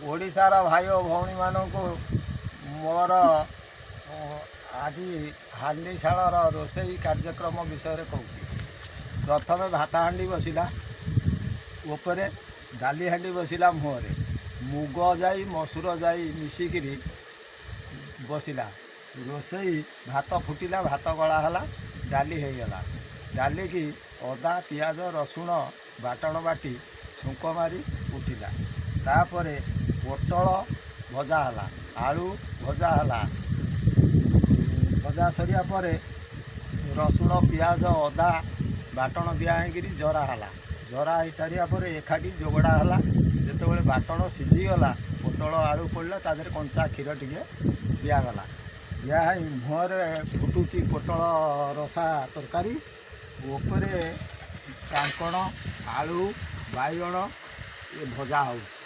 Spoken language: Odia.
ଓଡ଼ିଶାର ଭାଇ ଓ ଭଉଣୀମାନଙ୍କୁ ମୋର ଆଜି ହାଣ୍ଡିଶାଳର ରୋଷେଇ କାର୍ଯ୍ୟକ୍ରମ ବିଷୟରେ କହୁଛି। ପ୍ରଥମେ ଭାତ ହାଣ୍ଡି ବସିଲା ଉପରେ, ଡାଲି ହାଣ୍ଡି ବସିଲା ମୁହଁରେ, ମୁଗ ଯାଇ ମସୁର ଯାଇ ମିଶିକିରି ବସିଲା ରୋଷେଇ। ଭାତ ଫୁଟିଲା, ଭାତ ଗଳା ହେଲା, ଡାଲି ହେଇଗଲା। ଡାଲିକି ଅଦା, ପିଆଜ, ରସୁଣ ବାଟଣ ବାଟି ଛୁଙ୍କ ମାରି ଉଠିଲା। ତାପରେ ପୋଟଳ ଭଜା ହେଲା, ଆଳୁ ଭଜା ହେଲା। ଭଜା ସରିବା ପରେ ରସୁଣ, ପିଆଜ, ଅଦା ବାଟଣ ଦିଆ ହେଇକିରି ଜରା ହେଲା। ଜରା ହେଇସାରିବା ପରେ ଏକାଠି ଯୋଗଡ଼ା ହେଲା। ଯେତେବେଳେ ବାଟଣ ସିଝିଗଲା, ପୋଟଳ ଆଳୁ ପଡ଼ିଲା, ତା ଦେହରେ କଞ୍ଚା କ୍ଷୀର ଟିକେ ଦିଆଗଲା। ଦିଆ ହେଇ ମୁହଁରେ ଫୁଟୁଛି ପୋଟଳ ରସା ତରକାରୀ, ଉପରେ କାଙ୍କଣ, ଆଳୁ, ବାଇଗଣ ଏ ଭଜା ହେଉଛି।